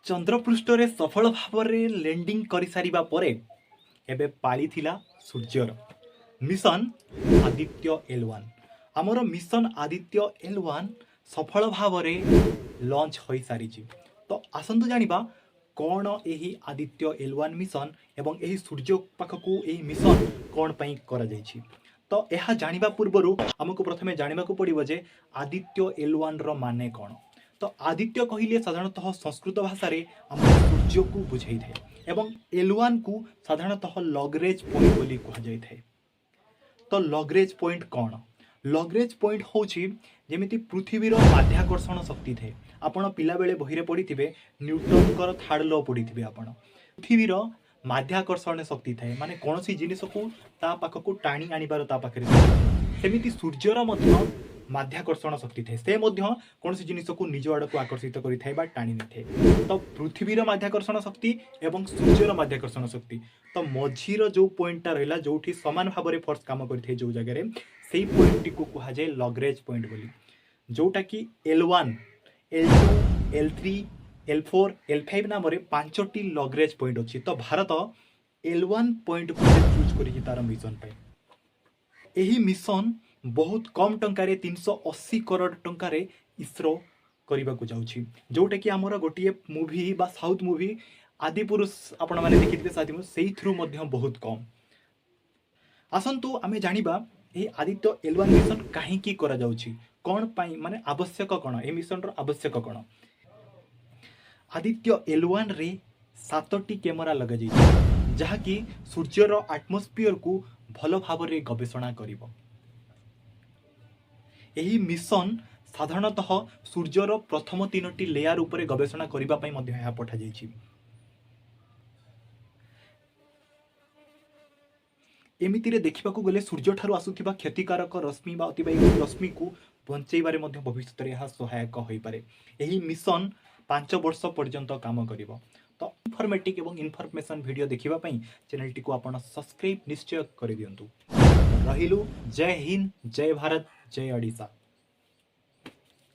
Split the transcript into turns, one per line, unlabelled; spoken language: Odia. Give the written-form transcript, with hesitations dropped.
ଚନ୍ଦ୍ରପୃଷ୍ଠରେ ସଫଳ ଭାବରେ ଲ୍ୟାଣ୍ଡିଂ କରିସାରିବା ପରେ ଏବେ ପାଳି ଥିଲା ସୂର୍ଯ୍ୟର। ମିଶନ ଆଦିତ୍ୟ ଏଲ୍ 1, ଆମର ମିଶନ ଆଦିତ୍ୟ ଏଲ୍ 1 ସଫଳ ଭାବରେ ଲଞ୍ଚ ହୋଇସାରିଛି। ତ ଆସନ୍ତୁ ଜାଣିବା କ'ଣ ଏହି ଆଦିତ୍ୟ ଏଲ୍ 1 ମିଶନ ଏବଂ ଏହି ସୂର୍ଯ୍ୟ ପାଖକୁ ଏହି ମିଶନ କ'ଣ ପାଇଁ କରାଯାଇଛି। ତ ଏହା ଜାଣିବା ପୂର୍ବରୁ ଆମକୁ ପ୍ରଥମେ ଜାଣିବାକୁ ପଡ଼ିବ ଯେ ଆଦିତ୍ୟ ଏଲ୍ 1ର ମାନେ କ'ଣ। ତ ଆଦିତ୍ୟ କହିଲେ ସାଧାରଣତଃ ସଂସ୍କୃତ ଭାଷାରେ ଆମର ସୂର୍ଯ୍ୟକୁ ବୁଝାଇଥାଏ ଏବଂ ଏଲ୍ 1କୁ ସାଧାରଣତଃ ଲଗ୍ରେଜ୍ ପଏଣ୍ଟ ବୋଲି କୁହାଯାଇଥାଏ। ତ ଲଗ୍ରେଜ୍ ପଏଣ୍ଟ କ'ଣ? ଲଗ୍ରେଜ୍ ପଏଣ୍ଟ ହେଉଛି ଯେମିତି ପୃଥିବୀର ମାଧ୍ୟାକର୍ଷଣ ଶକ୍ତି ଥାଏ। ଆପଣ ପିଲାବେଳେ ବହିରେ ପଢ଼ିଥିବେ, ନ୍ୟୁଟନଙ୍କର ଥାର୍ଡ଼ ଲ ପଢ଼ିଥିବେ ଆପଣ। ପୃଥିବୀର ମାଧ୍ୟାକର୍ଷଣ ଶକ୍ତି ଥାଏ, ମାନେ କୌଣସି ଜିନିଷକୁ ତା ପାଖକୁ ଟାଣି ଆଣିବାର ତା ପାଖରେ ଶକ୍ତି ଥାଏ। ସେମିତି ସୂର୍ଯ୍ୟର ମଧ୍ୟ ମାଧ୍ୟାକର୍ଷଣ ଶକ୍ତି ଥାଏ। ସେ ମଧ୍ୟ କୌଣସି ଜିନିଷକୁ ନିଜ ଆଡ଼କୁ ଆକର୍ଷିତ କରିଥାଏ ବା ଟାଣି ନେଇଥାଏ। ତ ପୃଥିବୀର ମାଧ୍ୟାକର୍ଷଣ ଶକ୍ତି ଏବଂ ସୂର୍ଯ୍ୟର ମାଧ୍ୟାକର୍ଷଣ ଶକ୍ତି, ତ ମଝିର ଯେଉଁ ପଏଣ୍ଟଟା ରହିଲା, ଯେଉଁଠି ସମାନ ଭାବରେ ଫୋର୍ସ କାମ କରିଥାଏ ଯେଉଁ ଜାଗାରେ, ସେଇ ପଏଣ୍ଟଟିକୁ କୁହାଯାଏ ଲଗ୍ରେଜ୍ ପଏଣ୍ଟ ବୋଲି, ଯେଉଁଟାକି L1, L2, L3, L4, L5 ନାମରେ ପାଞ୍ଚଟି ଲଗ୍ରେଜ୍ ପଏଣ୍ଟ ଅଛି। ତ ଭାରତ ଏଲ୍ 1 ପଏଣ୍ଟକୁ ସେ ଚୁଜ୍ କରିଛି ତାର ମିଶନ ପାଇଁ। ଏହି ମିଶନ ବହୁତ କମ୍ ଟଙ୍କାରେ, 380 କରୋଡ଼ ଟଙ୍କାରେ ଇସ୍ରୋ କରିବାକୁ ଯାଉଛି, ଯେଉଁଟାକି ଆମର ଗୋଟିଏ ମୁଭି ବା ସାଉଥ୍ ମୁଭି ଆଦିପୁରୁଷ ଆପଣମାନେ ଦେଖିଥିବେ, ଆଦିପୁରୁଷ, ସେଇଥିରୁ ମଧ୍ୟ ବହୁତ କମ୍। ଆସନ୍ତୁ ଆମେ ଜାଣିବା ଏହି ଆଦିତ୍ୟ ଏଲ୍ 1 ମିଶନ କାହିଁକି କରାଯାଉଛି, କ'ଣ ପାଇଁ, ମାନେ ଆବଶ୍ୟକ କ'ଣ, ଏହି ମିଶନର ଆବଶ୍ୟକ କ'ଣ। ଆଦିତ୍ୟ ଏଲ୍ 1ରେ ସାତଟି କ୍ୟାମେରା ଲଗାଯାଇଛି, ଯାହାକି ସୂର୍ଯ୍ୟର ଆଟମୋସ୍ଫିୟରକୁ ଭଲ ଭାବରେ ଗବେଷଣା କରିବ। ଏହି ମିଶନ ସାଧାରଣତଃ ସୂର୍ଯ୍ୟର ପ୍ରଥମ ତିନୋଟି ଲେୟାର ଉପରେ ଗବେଷଣା କରିବା ପାଇଁ ମଧ୍ୟ ଏହା ପଠାଯାଇଛି। ଏମିତିରେ ଦେଖିବାକୁ ଗଲେ ସୂର୍ଯ୍ୟଠାରୁ ଆସୁଥିବା କ୍ଷତିକାରକ ରଶ୍ମି ବା ଅତିବାଇଗଣୀ ରଶ୍ମିକୁ ବଞ୍ଚେଇବାରେ ମଧ୍ୟ ଭବିଷ୍ୟତରେ ଏହା ସହାୟକ ହୋଇପାରେ। ଏହି ମିଶନ 5 ବର୍ଷ ପର୍ଯ୍ୟନ୍ତ କାମ କରିବ। ତ ଇନଫର୍ମେଟିଭ୍ ଏବଂ ଇନଫର୍ମେସନ୍ ଭିଡ଼ିଓ ଦେଖିବା ପାଇଁ ଚ୍ୟାନେଲଟିକୁ ଆପଣ ସବସ୍କ୍ରାଇବ୍ ନିଶ୍ଚୟ କରିଦିଅନ୍ତୁ। ରହିଲୁ, ଜୟ ହିନ୍ଦ, ଜୟ ଭାରତ, ଜୟ ଓଡ଼ିଶା।